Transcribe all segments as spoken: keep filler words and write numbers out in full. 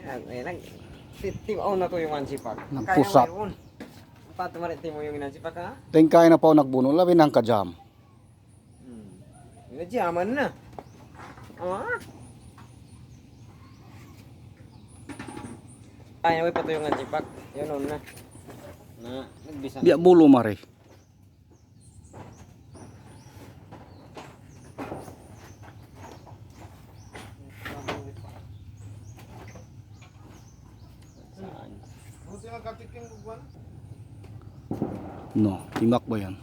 Nag-, eh, nag-, ti-, ti-, oh, na to yung ansipak. Nagpusat. Kaya mo yun. Patumari ti mo yung inansipak, ha? Tingkay na pa nagbunol, labi ng kajam. Hmm. Nadyaman na. Ah? Ay, away pa to yung ansipak. Yun, on na. Na, nagbisa. Biya' bulu, mare. No, timak ba yan?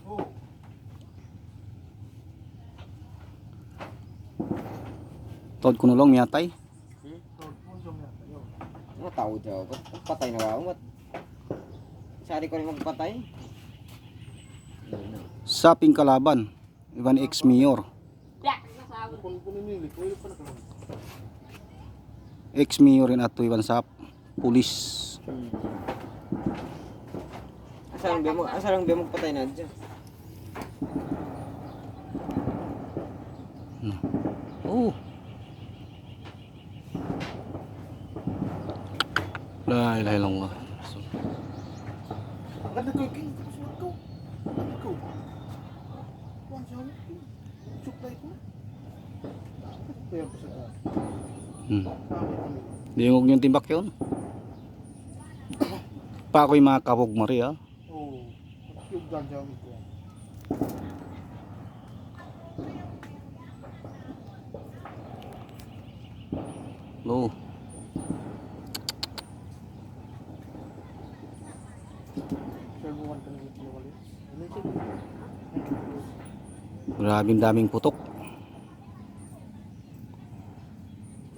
Taud kunu' laung miyatay. Hmm? Mataud daw. Ba't patay na ba? Ba't sari ko rin magpatay? Saping kalaban, iban ex-mayor. Ex-mayor in atu iban sap, pulis. Hmm. Asal ang biya mo, asal ang biya mo patay na dyan. No. Oh. La ilaha illallah. Ang ganda ko, King. Tapos mo ito. Ang ganda ko. Kuwan siya, King. Supply ko. Kaya ko sa Hmm. Kami, kami. Diyungug yung timbak yun. Pa ako'y mga kabog, Maria. Oo. Yung ganja ang ito. Oh. Grabe, ang daming putok.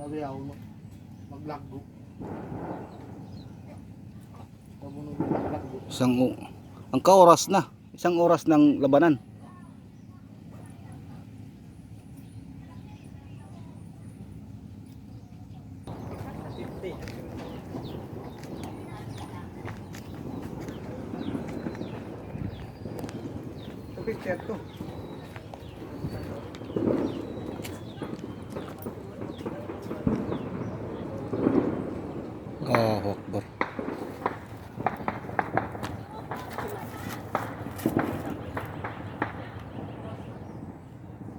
Sabi ako, maglago. Isang o-, ang kaoras na. Isang oras ng labanan. Picture to. Allahu Akbar.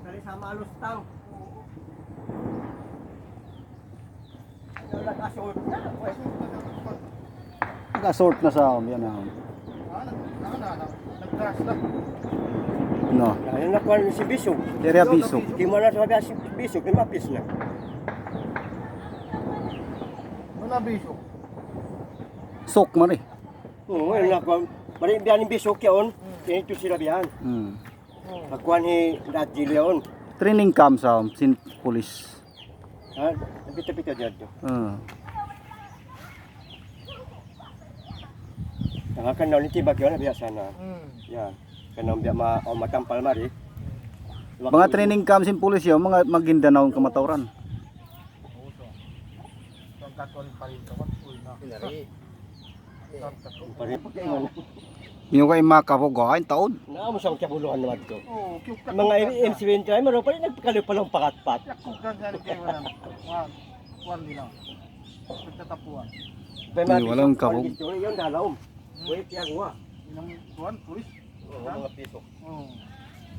Dari sama alus tau. Nag-assault na sa yan, ah. No. Yan na kuwan si Bisog. Area Bisog. Di mo na sabi si Bisog, limapis na. Ano Bisog? Sok man eh. Oo, yan na kuwan. Mali biyan ni Bisog yaon. Yan ito sila biyan. Hmm. Pagkuhan ni Dajil yaon. Training camp sa sin police. Ha? Pita-pita dyan to. Ah. Ang akan na ulit iba kaya na biya sana. Hmm. Yan. Kanang biya ma-, o matampal mari. Mga training camp sin police yun, mga Maguindanao ang kamatauran. Pinari. Yung kay mga kabugawan, taon. Na, mo siyang kabuluhan naman to. Oo, kiyukat Mga ko M C twenty-nine, maro pa rin, nagpakaliw pa lang pakatpat. Yaksugan sa rin kayo, wala. Kuwan, kuwan nila. Nagtatapuan. Hindi, walang kabug. Yung dalaw. Wait, yan, wa. Yung kuwan, pulis. Oo, mga piso. Oo.